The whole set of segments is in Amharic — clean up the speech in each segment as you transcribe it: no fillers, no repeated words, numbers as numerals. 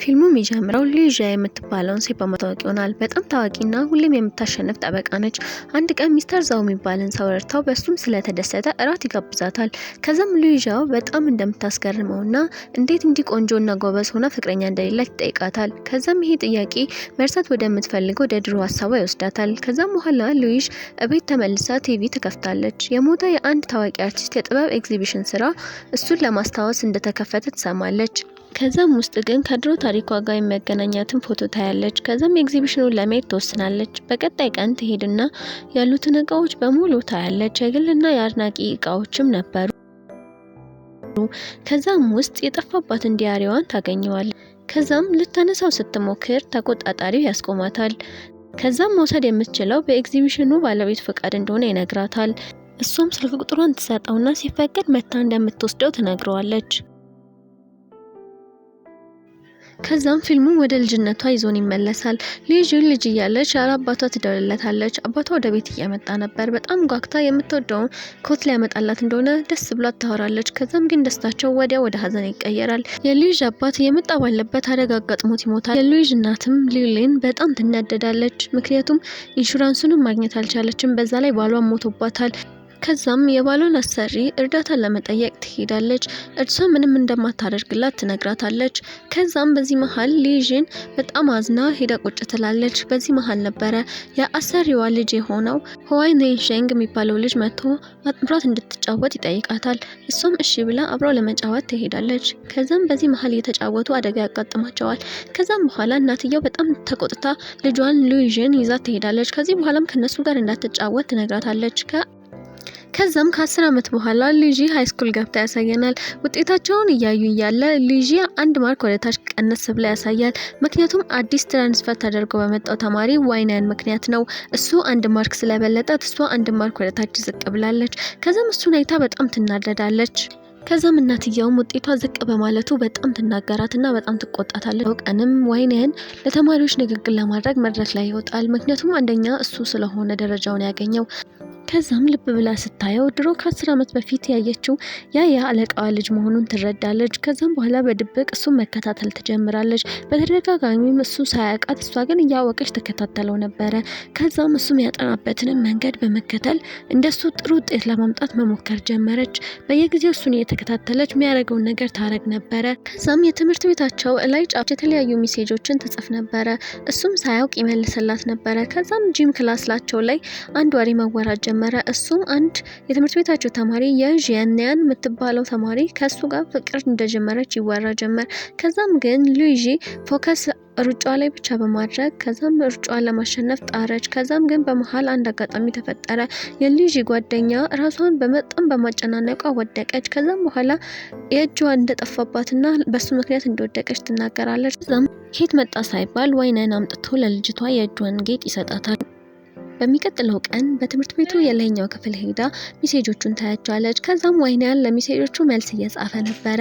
ፊልሙ የሚጀምረው ሉዊዣ የምትባለውን ሴት በማታወቅ ይሆናል። በጣም ታዋቂና ሁሌም የምታሸንፍ ጠበቃ ነች። አንድ ቀን ሚስተር ዛው የሚባልን ሰው ረድታው በሱም ስለተደሰተ እራት ይጋብዛታል። ከዛም ሉዊዣ በጣም እንደምታስገርመውና እንዴት እንዲህ ቆንጆና ጎበዝ ሆና ፍቅረኛ እንደሌላት ይጠይቃታል። ከዛም ይሄ ጥያቄ መርሳት ወደምትፈልገው ወደ ድሮ ሀሳቧ ይወስዳታል። ከዛም በኋላ ሉዊዥ እቤት ተመልሳ ቲቪ ትከፍታለች። የሞተ የአንድ ታዋቂ አርቲስት የጥበብ ኤግዚቢሽን ስራ እሱን ለማስታወስ እንደተከፈተ ትሰማለች። ከዛም ውስጥ ግን ከድሮ ታሪኳ ጋር የሚያገናኛትን ፎቶ ታያለች። ከዛም ኤግዚቢሽኑን ለመሄድ ትወስናለች። በቀጣይ ቀን ትሄድና ያሉትን እቃዎች በሙሉ ታያለች። የግልና የአድናቂ እቃዎችም ነበሩ። ከዛም ውስጥ የጠፋባትን diary ዋን ታገኘዋለች። ከዛም ልታነሳው ስትሞክር ተቆጣጣሪው ያስቆማታል። ከዛም መውሰድ የምትችለው በኤግዚቢሽኑ ባለቤት ፈቃድ እንደሆነ ይነግራታል። እሷም ስልክ ቁጥሯን ትሰጠውና ሲፈቀድ መታ እንደምትወስደው ትነግረዋለች። ከዛም ፊልሙ ወደ ልጅነቷ ይዞን ይመለሳል። ልጅ ልጅ እያለች ያለ አባቷ ትደውልለታለች። አባቷ ወደ ቤት እየመጣ ነበር። በጣም ጓግታ የምትወደውን ኮት ሊያመጣላት እንደሆነ ደስ ብሏት ታወራለች። ከዛም ግን ደስታቸው ወዲያ ወደ ሀዘን ይቀየራል። የልጅ አባት እየመጣ ባለበት አደጋ አጋጥሞት ይሞታል። የልጅ እናትም ሊሊን በጣም ትናደዳለች። ምክንያቱም ኢንሹራንሱንም ማግኘት አልቻለችም። በዛ ላይ ባሏን ሞቶባታል። ከዛም የባሏን አሰሪ እርዳታ ለመጠየቅ ትሄዳለች። እርሷ ምንም እንደማታደርግላት ትነግራታለች። ከዛም በዚህ መሀል ሊዥን በጣም አዝና ሄዳ ቁጭ ትላለች። በዚህ መሀል ነበረ የአሰሪዋ ልጅ የሆነው ህዋይ ኔንሸንግ የሚባለው ልጅ መጥቶ አብሯት እንድትጫወት ይጠይቃታል። እሷም እሺ ብላ አብረው ለመጫወት ትሄዳለች። ከዛም በዚህ መሀል እየተጫወቱ አደጋ ያጋጥማቸዋል። ከዛም በኋላ እናትየው በጣም ተቆጥታ ልጇን ሉዊዥን ይዛ ትሄዳለች። ከዚህ በኋላም ከነሱ ጋር እንዳትጫወት ትነግራታለች። ከዛም ከ10 ዓመት በኋላ ሉጂ high school ገብታ ያሳየናል። ውጤታቸውን እያዩ እያለ ሉጂ አንድ mark ወደ ታች ቀነስ ብላ ያሳያል። ምክንያቱም አዲስ transfer ተደርጎ በመጣው ተማሪ ዋይናን ምክንያት ነው። እሱ አንድ mark ስለበለጣት እሷ አንድ mark ወደ ታች ዝቅ ብላለች። ከዛም እሱን አይታ በጣም ትናደዳለች። ከዛም እናትየውም ውጤቷ ዝቅ በማለቱ በጣም ትናገራትና በጣም ትቆጣታለች። ቀንም ዋይናን ለተማሪዎች ንግግር ለማድረግ መድረክ ላይ ይወጣል። ምክንያቱም አንደኛ እሱ ስለሆነ ደረጃውን ያገኘው። ከዛም ልብ ብላ ስታየው ድሮ ከ10 ዓመት በፊት ያየችው ያ የአለቃዋ ልጅ መሆኑን ትረዳለች። ከዛም በኋላ በድብቅ እሱን መከታተል ትጀምራለች። በተደጋጋሚም እሱ ሳያውቃት እሷ ግን እያወቀች ትከታተለው ነበረ። ከዛም እሱም ያጠናበትንም መንገድ በመከተል እንደሱ ጥሩ ውጤት ለማምጣት መሞከር ጀመረች። በየጊዜው እሱን እየተከታተለች የሚያደርገውን ነገር ታረግ ነበረ። ከዛም የትምህርት ቤታቸው ላይ ጫፍ የተለያዩ ሜሴጆችን ትጽፍ ነበረ። እሱም ሳያውቅ ይመልስላት ነበረ። ከዛም gym class ኣቸው ላይ አንድ ወሬ መወራት ጀመረ። እሱም አንድ የትምህርት ቤታቸው ተማሪ የዢያንያን የምትባለው ተማሪ ከሱ ጋር ፍቅር እንደጀመረች ይወራ ጀመር። ከዛም ግን ሉጂ focus ሩጫ ላይ ብቻ በማድረግ ከዛም ሩጫዋን ለማሸነፍ ጣረች። ከዛም ግን በመሀል አንድ አጋጣሚ ተፈጠረ። የሉጂ ጓደኛ ራሷን በመጣም በማጨናነቋ ወደቀች። ከዛም በኋላ የእጇ እንደጠፋባትና በሱ ምክንያት እንደወደቀች ትናገራለች። ከዛም ኬት መጣ ሳይባል ዋይነን አምጥቶ ለልጅቷ የእጇን ጌጥ ይሰጣታል። በሚቀጥለው ቀን በትምህርት ቤቱ የላይኛው ክፍል ሄዳ message ኦቹን ታያቸዋለች። ከዛም ዋይንያን ለ message ኦቹ መልስ እየጻፈ ነበረ።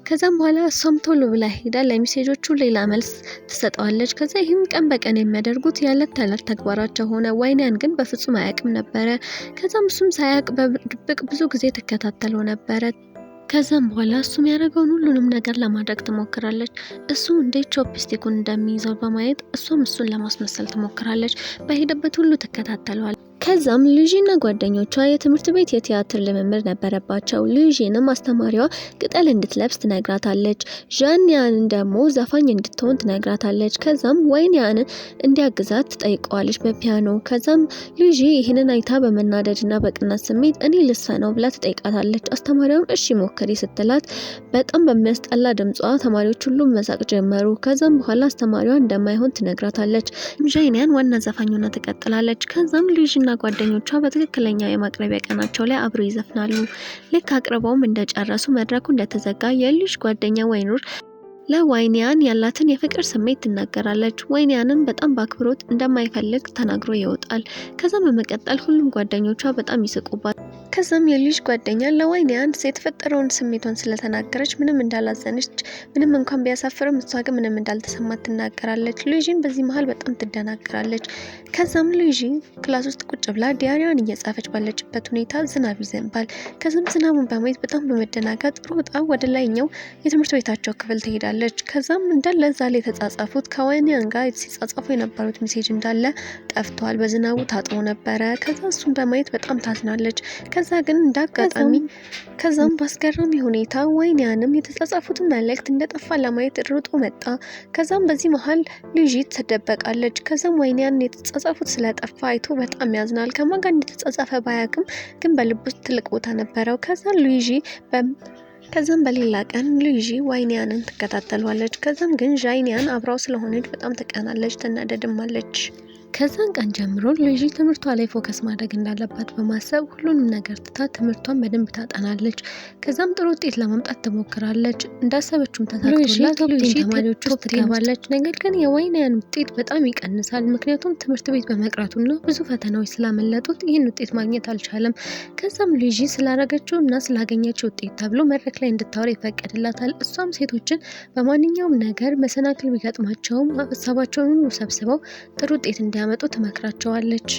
ከዛም በኋላ እሷም ቶሎ ብላ ሄዳ ለ message ኦቹ ሌላ መልስ ትሰጠዋለች። ከዛ ይህም ቀን በቀን የሚያደርጉት የዕለት ተዕለት ተግባራቸው ሆነ። ዋይንያን ግን በፍጹም አያውቅም ነበረ። ከዛም እሱም ሳያውቅ በድብቅ ብዙ ጊዜ ትከታተለው ነበረ። ከዛም በኋላ እሱ የሚያደርገውን ሁሉንም ነገር ለማድረግ ትሞክራለች። እሱ እንዴት chopstick ኡን እንደሚይዘው በማየት እሷም እሱን ለማስመሰል ትሞክራለች። በሄደበት ሁሉ ትከታተለዋል። ከዛም ሉዢና ጓደኞቿ የትምህርት ቤት የቲያትር ልምምድ ነበረባቸው። ሉዢንም አስተማሪዋ ቅጠል እንድትለብስ ትነግራታለች። ዣንያንን ደግሞ ዘፋኝ እንድትሆን ትነግራታለች። ከዛም ወይንያንን እንዲያግዛት ትጠይቀዋለች በፒያኖ። ከዛም ሉዢ ይህንን አይታ በመናደድና በቅናት ስሜት እኔ ልዝፈነው ብላ ትጠይቃታለች። አስተማሪዋም እሺ ሞክሪ ስትላት በጣም በሚያስጠላ ድምጿ ተማሪዎች ሁሉ መሳቅ ጀመሩ። ከዛም በኋላ አስተማሪዋ እንደማይሆን ትነግራታለች። ዣንያን ዋና ዘፋኝ ሆና ትቀጥላለች። ከዛም ሉዢና ጓደኞቿ በትክክለኛ የማቅረቢያ ቀናቸው ላይ አብረው ይዘፍናሉ። ልክ አቅርበውም እንደጨረሱ መድረኩ እንደተዘጋ የልጅ ጓደኛ ወይኑር ለዋይንያን ያላትን የፍቅር ስሜት ትናገራለች። ወይንያንም በጣም በአክብሮት እንደማይፈልግ ተናግሮ ይወጣል። ከዛም በመቀጠል ሁሉም ጓደኞቿ በጣም ይስቁባል። ከዛም የልጅ ጓደኛ ለዋይንያን የተፈጠረውን ስሜቷን ስለተናገረች ምንም እንዳላዘነች፣ ምንም እንኳን ቢያሳፍርም እሷ ግን ምንም እንዳልተሰማት ትናገራለች። ሉዢን በዚህ መሀል በጣም ትደናገራለች። ከዛም ሉዢ class ውስጥ ቁጭ ብላ diary ዋን እየጻፈች ባለችበት ሁኔታ ዝናብ ይዘንባል። ከዛም ዝናቡን በማየት በጣም በመደናገጥ ሮጣ ወደ ላይኛው የትምህርት ቤታቸው ክፍል ትሄዳለች። ትሄዳለች። ከዛም እንዳለ እዛ ላይ የተጻጻፉት ከዋይኒያን ጋር ሲጻጻፉ የነበሩት message እንዳለ ጠፍቷል። በዝናቡ ታጥቦ ነበረ። ከዛ እሱን በማየት በጣም ታዝናለች። ከዛ ግን እንዳጋጣሚ ከዛም በአስገራሚ ሁኔታ ዋይኒያንም የተጻጻፉትን መልእክት እንደጠፋ ለማየት ሮጦ መጣ። ከዛም በዚህ መሀል ሉጂ ትደበቃለች። ከዛም ዋይኒያን የተጻጻፉት ስለጠፋ አይቶ በጣም ያዝናል። ከማን ጋር እንደተጻጻፈ ባያውቅም ግን በልብ ውስጥ ትልቅ ቦታ ነበረው። ከዛም በሌላ ቀን ሉጂ ዋይኒያንን ትከታተሏለች። ከዛም ግን ዣይኒያን አብራው ስለሆነች በጣም ትቀናለች፣ ትናደድማለች። ከዛን ቀን ጀምሮ ሉጂ ትምህርቷ ላይ focus ማድረግ እንዳለባት በማሰብ ሁሉንም ነገር ትታ ትምህርቷን በደንብ ታጠናለች። ከዛም ጥሩ ውጤት ለማምጣት ትሞክራለች። እንዳሰበችውም ተሳክቶላት top 10 ተማሪዎች ውስጥ ትገባለች። ነገር ግን የዋይኒያን ውጤት በጣም ይቀንሳል። ምክንያቱም ትምህርት ቤት በመቅረቱና ብዙ ፈተናዎች ስላመለጡት ይህን ውጤት ማግኘት አልቻለም። ከዛም ሉጂ ስላረገችው እና ስላገኘችው ውጤት ተብሎ መድረክ ላይ እንድታወራ ይፈቀድላታል። እሷም ሴቶችን በማንኛውም ነገር መሰናክል ቢገጥማቸውም ሀሳባቸውን ሁሉ ሰብስበው ጥሩ ውጤት እንዲያመጡ ትመክራቸዋለች።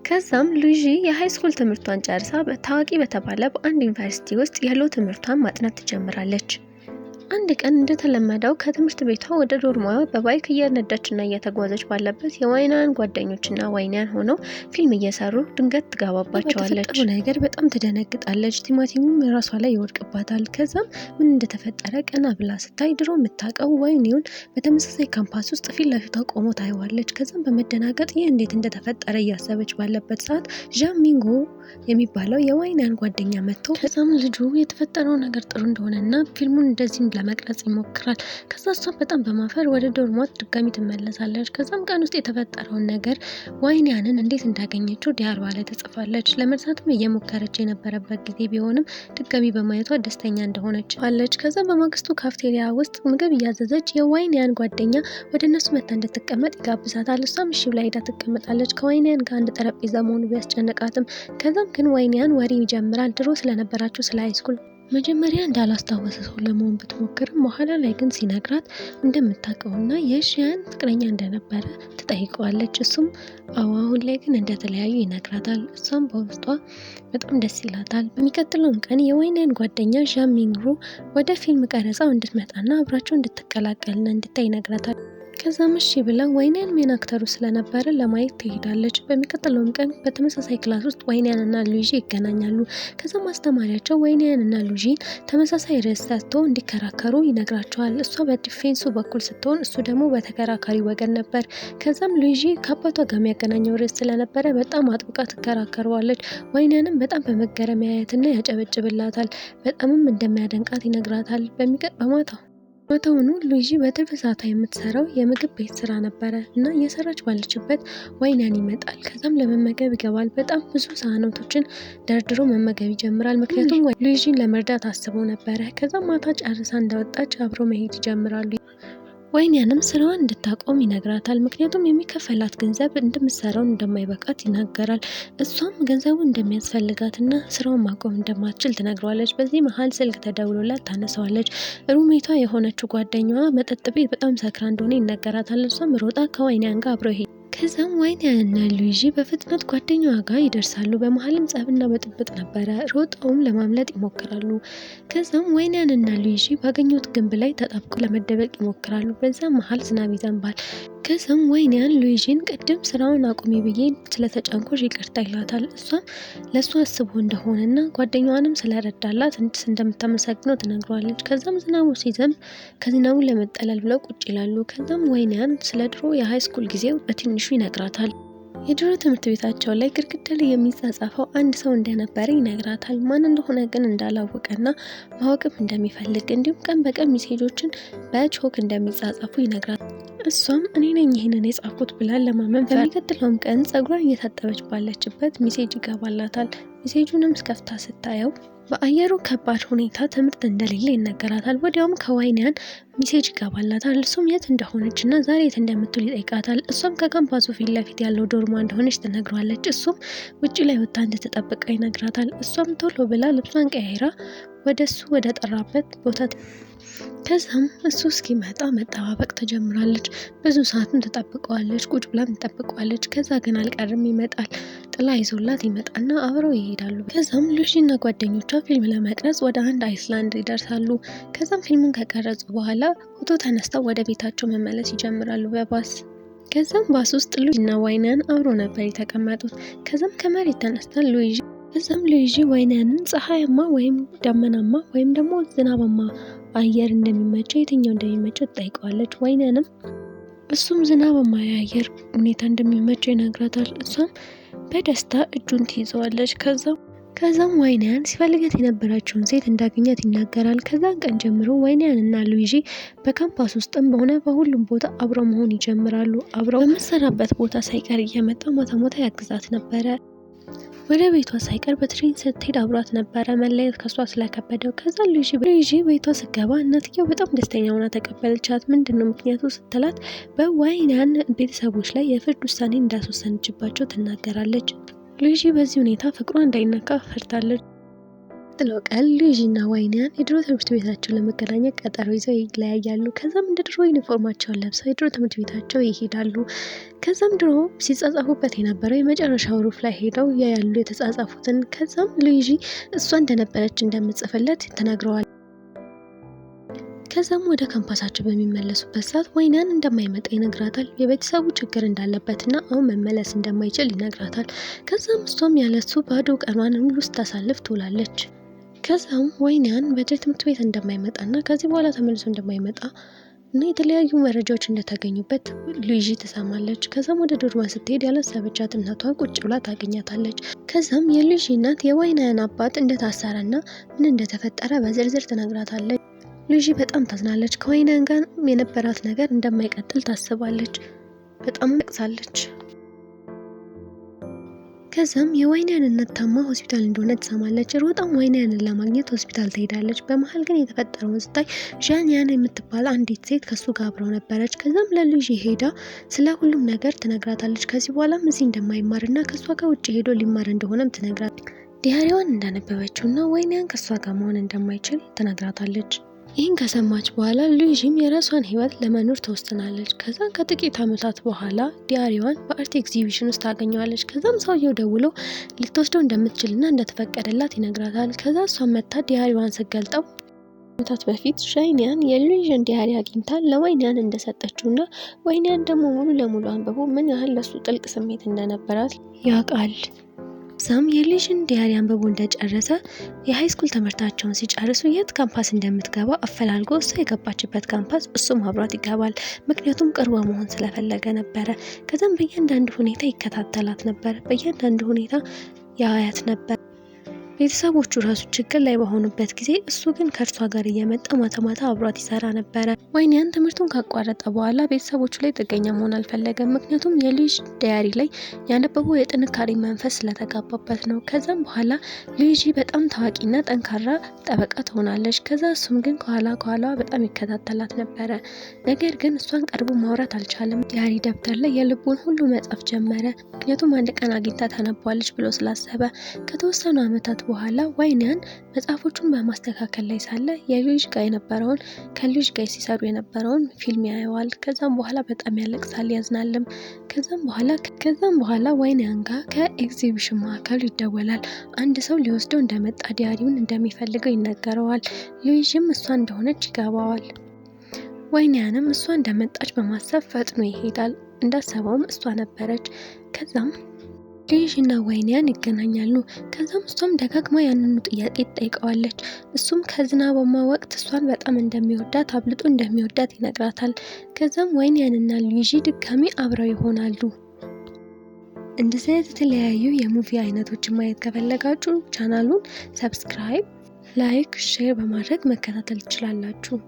ከዛም ሉጂ የ high school ትምህርቷን ጨርሳ ታዋቂ በተባለ በአንድ ዩኒቨርሲቲ ውስጥ የ law ትምህርቷን ማጥናት ትጀምራለች። አንድ ቀን እንደተለመደው ከትምህርት ቤቷ ወደ dorm ዋ በ bike እየነዳችና እየተጓዘች ባለበት የዋይናን ጓደኞችና ዋይናን ሆነው ፊልም እየሰሩ ድንገት ትገባባቸዋለች። በተፈጠረው ነገር በጣም ትደነግጣለች። ቲማቲሙም ራሷ ላይ ይወድቅባታል። ከዛም ምን እንደተፈጠረ ቀና ብላ ስታይ ድሮ የምታውቀው ዋይኒውን በተመሳሳይ ካምፓስ ውስጥ ፊት ለፊቷ ቆሞ ታይዋለች። ከዛም በመደናገጥ ይህ እንዴት እንደተፈጠረ እያሰበች ባለበት ሰዓት ዣን ሚንጎ የሚባለው የዋይናን ጓደኛ መጥቶ ከዛም ልጁ የተፈጠረው ነገር ጥሩ እንደሆነና ፊልሙን እንደዚህ ለመቅረጽ ይሞክራል። ከዛ እሷም በጣም በማፈር ወደ dorm ዋ ድጋሚ ትመለሳለች። ከዛም ቀን ውስጥ የተፈጠረውን ነገር ዋይኒያንን እንዴት እንዳገኘችው diary ዋ ላይ ትጽፋለች። ለመርሳትም እየሞከረች የነበረበት ጊዜ ቢሆንም ድጋሚ በማየቷ ደስተኛ እንደሆነች አለች። ከዛ በማግስቱ ካፍቴሪያ ውስጥ ምግብ እያዘዘች የዋይኒያን ጓደኛ ወደ እነሱ መታ እንድትቀመጥ ይጋብዛታል። እሷም እሺ ብላ ሄዳ ትቀመጣለች። ከዋይኒያን ጋር አንድ ጠረጴዛ መሆኑ ቢያስጨንቃትም ከዛም ግን ዋይኒያን ወሬ ይጀምራል። ድሮ ስለነበራቸው ስለ high school መጀመሪያ እንዳላስታወሰ ሰው ለመሆን ብትሞክርም በኋላ ላይ ግን ሲነግራት እንደምታውቀውና የሺያን ፍቅረኛ እንደነበረ ትጠይቀዋለች። እሱም አዎ አሁን ላይ ግን እንደተለያዩ ይነግራታል። እሷም በውስጧ በጣም ደስ ይላታል። በሚቀጥለውም ቀን የዋይኒያን ጓደኛ ዣሚንግሩ ወደ ፊልም ቀረጻው እንድትመጣና አብራቸው እንድትቀላቀልና እንድታይ ይነግራታል። ከዛም እሺ ብላ ዋይኒያን main actor ኡ ስለነበረ ለማየት ትሄዳለች። በሚቀጥለውም ቀን በተመሳሳይ class ውስጥ ዋይኒያን እና ሉጂ ይገናኛሉ። ከዛም አስተማሪያቸው ዋይኒያን እና ሉጂን ተመሳሳይ ርዕስ ሰጥቶ እንዲከራከሩ ይነግራቸዋል። እሷ በ defense ኡ በኩል ስትሆን እሱ ደግሞ በተከራካሪ ወገን ነበር። ከዛም ሉጂ ከአባቷ ጋር የሚያገናኘው ርዕስ ስለነበረ በጣም አጥብቃ ትከራከረዋለች። ዋይኒያንም በጣም በመገረም ያያትና ያጨበጭብላታል። በጣምም እንደሚያደንቃት ይነግራታል። በማታውኑ ሉጂ በትርፍ ሰዓቷ የምትሰራው የምግብ ቤት ስራ ነበረ እና እየሰራች ባለችበት ዋይኒያን ይመጣል። ከዛም ለመመገብ ይገባል። በጣም ብዙ ሳህኖቶችን ደርድሮ መመገብ ይጀምራል። ምክንያቱም ሉጂን ለመርዳት አስቦ ነበረ። ከዛም ማታ ጨርሳ እንደወጣች አብሮ መሄድ ይጀምራሉ። ዋይኒያንም ስራዋን እንድታቆም ይነግራታል። ምክንያቱም የሚከፈላት ገንዘብ እንደምትሰራው እንደማይበቃት ይናገራል። እሷም ገንዘቡ እንደሚያስፈልጋትና ስራውን ማቆም እንደማትችል ትነግረዋለች። በዚህ መሀል ስልክ ተደውሎላት ታነሳዋለች። roommate ዋ የሆነችው ጓደኛዋ መጠጥ ቤት በጣም ሰክራ እንደሆነ ይነገራታል። እሷም ሮጣ ከዋይኒያን ጋር አብረው ይሄ ከዛም ዋይኒያንና ሉጂ በፍጥነት ጓደኛዋ ጋር ይደርሳሉ። በመሀልም ጸብና ብጥብጥ ነበረ። ሮጠውም ለማምለጥ ይሞክራሉ። ከዛም ዋይኒያንና ሉጂ ባገኙት ግንብ ላይ ተጣብቀው ለመደበቅ ይሞክራሉ። በዛም መሀል ዝናብ ይዘንባል። ከዛም ዋይኒያን ሉጂን ቅድም ስራውን አቁሚ ብዬ ስለተጫንኩሽ ይቅርታ ይላታል። እሷም ለእሱ አስቦ እንደሆነና ጓደኛዋንም ስለረዳላት እንደምታመሰግነው ትነግረዋለች። ከዛም ዝናቡ ሲዘንብ ከዝናቡ ለመጠለል ብለው ቁጭ ይላሉ። ከዛም ዋይኒያን ስለ ድሮ የ high school ጊዜው በትንሹ ይነግራታል። የድሮ ትምህርት ቤታቸው ላይ ግድግዳ ላይ የሚጻጻፈው አንድ ሰው እንደነበረ ይነግራታል። ማን እንደሆነ ግን እንዳላወቀና ማወቅም እንደሚፈልግ እንዲሁም ቀን በቀን message ኦችን በቾክ እንደሚጻጻፉ ይነግራታል። እሷም እኔ ነኝ ይህንን የጻፍኩት ብላ ለማመን በሚቀጥለውም ቀን ጸጉሯን እየታጠበች ባለችበት message ይገባላታል። message ኡንም ከፍታ ስታየው በአየሩ ከባድ ሁኔታ ትምህርት እንደሌለ ይነገራታል። ወዲያውም ከዋይኒያን message ይገባላታል። እሱም የት እንደሆነች እና ዛሬ የት እንደምትውል ይጠይቃታል። እሷም ከካምፓሱ ፊት ለፊት ያለው dorm ዋ እንደሆነች ትነግረዋለች። እሱም ውጭ ላይ ወጥታ እንድትጠብቀው ይነግራታል። እሷም ቶሎ ብላ ልብሷን ቀያይራ ወደ እሱ ወደ ጠራበት ቦታ ከዛም እሱ እስኪመጣ መጠባበቅ ትጀምራለች። ብዙ ሰዓትም ትጠብቀዋለች፣ ቁጭ ብላም ትጠብቀዋለች። ከዛ ግን አልቀርም ይመጣል። ጥላ ይዞላት ይመጣና አብረው ይሄዳሉ። ከዛም ሉሺና ጓደኞቿ ፊልም ለመቅረጽ ወደ አንድ island ይደርሳሉ። ከዛም ፊልሙን ከቀረጹ በኋላ ፎቶ ተነስተው ወደ ቤታቸው መመለስ ይጀምራሉ በባስ። ከዛም ባስ ውስጥ ሉዊና ዋይናን አብሮ ነበር የተቀመጡት። ከዛም ከመሬት ተነስታ ሉዊጂ ከዛም ሉዊጂ ዋይናንን ፀሐያማ ወይም ደመናማ ወይም ደግሞ ዝናባማ አየር እንደሚመቸው የትኛው እንደሚመቸው ትጠይቀዋለች። ዋይናንም እሱም ዝናባማ የአየር ሁኔታ እንደሚመቸው ይነግራታል። እሷም በደስታ እጁን ትይዘዋለች። ከዛም ዋይንያን ሲፈልጋት የነበረችውን ሴት እንዳገኛት ይናገራል። ከዛን ቀን ጀምሮ ዋይንያን እና ሉዊጂ በካምፓስ ውስጥም በሆነ በሁሉም ቦታ አብረው መሆን ይጀምራሉ። አብረው በምትሰራበት ቦታ ሳይቀር እየመጣ ማታ ማታ ያግዛት ነበረ። ወደ ቤቷ ሳይቀር በ train ስትሄድ አብሯት ነበረ፣ መለየት ከሷ ስለከበደው። ከዛ ሉዊጂ ቤቷ ስትገባ እናትየው በጣም ደስተኛ ሆና ተቀበለቻት። ምንድን ነው ምክንያቱ ስትላት በዋይንያን ቤተሰቦች ላይ የፍርድ ውሳኔ እንዳስወሰነችባቸው ትናገራለች። ሉዊጂ በዚህ ሁኔታ ፍቅሯ እንዳይነካ ፈርታለች። ጥለው ቀን ሉዊጂ እና ዋይንያን የድሮ ትምህርት ቤታቸው ለመገናኘት ቀጠሮ ይዘው ይለያያሉ። ከዛም እንደ ድሮ ዩኒፎርማቸውን ለብሰው የድሮ ትምህርት ቤታቸው ይሄዳሉ። ከዛም ድሮ ሲጻጻፉበት የነበረው የመጨረሻው roof ላይ ሄደው ያያሉ የተጻጻፉትን። ከዛም ሉዊጂ እሷ እንደነበረች እንደምጽፍለት ተናግረዋል። ከዛም ወደ ካምፓሳቸው በሚመለሱበት ሰዓት ዋይንያን እንደማይመጣ ይነግራታል። የቤተሰቡ ችግር እንዳለበትና አሁን መመለስ እንደማይችል ይነግራታል። ከዛም እሷም ያለሱ ባዶ ቀኗን ሁሉ ስታሳልፍ ትውላለች። ከዛም ዋይንያን ወደ ትምህርት ቤት እንደማይመጣና ከዚህ በኋላ ተመልሶ እንደማይመጣ እና የተለያዩ መረጃዎች እንደተገኙበት ሉዊጂ ትሰማለች። ከዛም ወደ ዶርማ ስትሄድ ያላሰበቻት እናቷ ቁጭ ብላ ታገኛታለች። ከዛም የሉዊጂ እናት የዋይንያን አባት እንደታሰረና ምን እንደተፈጠረ በዝርዝር ትነግራታለች። ሉዊጂ በጣም ታዝናለች። ከዋይንያን ጋር የነበራት ነገር እንደማይቀጥል ታስባለች። በጣም ለቅሳለች። ከዛም የዋይንያን እናት ታማ ሆስፒታል እንደሆነ ትሰማለች። ሮጣም ዋይንያንን ለማግኘት ሆስፒታል ትሄዳለች። በመሀል ግን የተፈጠረውን ስታይ ዣንያን የምትባል አንዲት ሴት ከሱ ጋር አብረው ነበረች። ከዛም ለሉዊጂ ሄዳ ስለ ሁሉም ነገር ትነግራታለች። ከዚህ በኋላም እዚህ እንደማይማርና ከሷ ጋር ውጭ ሄዶ ሊማር እንደሆነም ትነግራታለች። diary ዋን እንዳነበበችውና ዋይንያን ከሷ ጋር መሆን እንደማይችል ትነግራታለች። ይህን ከሰማች በኋላ ሉዊጂም የራሷን ሕይወት ለመኖር ትወስናለች። ከዛ ከጥቂት ዓመታት በኋላ diary ዋን በ art exhibition ውስጥ ታገኘዋለች። ከዛም ሰውየው ደውሎ ልትወስደው እንደምትችልና እንደተፈቀደላት ይነግራታል። ከዛ እሷን መታ diary ዋን ስትገልጠው ዓመታት በፊት ሻይኒያን የሉዊጂን diary አግኝታ ለዋይንያን እንደሰጠችውና ዋይንያን ደግሞ ሙሉ ለሙሉ አንብቦ ምን ያህል ለሱ ጥልቅ ስሜት እንደነበራት ያውቃል። ሳም የሉዊጂን diary አንብቦ እንደጨረሰ የ high school ትምህርታቸውን ሲጨርሱ የት ካምፓስ እንደምትገባ አፈላልጎ እሷ የገባችበት ካምፓስ እሱም አብሯት ይገባል። ምክንያቱም ቅርቧ መሆን ስለፈለገ ነበረ። ከዛም በእያንዳንዱ ሁኔታ ይከታተላት ነበር። በእያንዳንዱ ሁኔታ ያያት ነበር። ቤተሰቦቹ ራሱ ችግር ላይ በሆኑበት ጊዜ እሱ ግን ከእርሷ ጋር እየመጣ ማታ ማታ አብሯት ይሰራ ነበረ። ዋይንያን ትምህርቱን ካቋረጠ በኋላ ቤተሰቦቹ ላይ ጥገኛ መሆን አልፈለገም። ምክንያቱም የሉዊጂ diary ላይ ያነበበው የጥንካሬ መንፈስ ስለተጋባበት ነው። ከዛም በኋላ ሉዊጂ በጣም ታዋቂና ጠንካራ ጠበቃ ትሆናለች። ከዛ እሱም ግን ከኋላ ከኋላዋ በጣም ይከታተላት ነበረ። ነገር ግን እሷን ቀርቦ ማውራት አልቻለም። diary ደብተር ላይ የልቡን ሁሉ መጻፍ ጀመረ። ምክንያቱም አንድ ቀን አግኝታ ታነቧለች ብሎ ስላሰበ። ከተወሰኑ ዓመታት በኋላ ዋይንያን መጽሐፎቹን በማስተካከል ላይ ሳለ የሉዊጂ ጋር የነበረውን ከሉዊጂ ጋር ሲሰሩ የነበረውን ፊልም ያየዋል። ከዛም በኋላ በጣም ያለቅሳል፣ ያዝናልም። ከዛም በኋላ ዋይንያን ጋር ከኤግዚቢሽን ማዕከሉ ይደወላል። አንድ ሰው ሊወስደው እንደመጣ diary ውን እንደሚፈልገው ይነገረዋል። ሉዊጂም እሷ እንደሆነች ይገባዋል። ዋይንያንም እሷ እንደመጣች በማሰብ ፈጥኖ ይሄዳል። እንዳሰበውም እሷ ነበረች። ከዛም ሉዊጂ እና ዋይንያን ይገናኛሉ። ከዛም እሷም ደጋግማ ያንኑ ጥያቄ ትጠይቀዋለች። እሱም ከዝናባማ ወቅት እሷን በጣም እንደሚወዳት አብልጦ እንደሚወዳት ይነግራታል። ከዛም ዋይንያን እና ሉዊጂ ድጋሚ አብረው ይሆናሉ። እንደዚህ አይነት የተለያዩ የ movie አይነቶችን ማየት ከፈለጋችሁ ቻናሉን subscribe፣ like፣ share በማድረግ መከታተል ትችላላችሁ።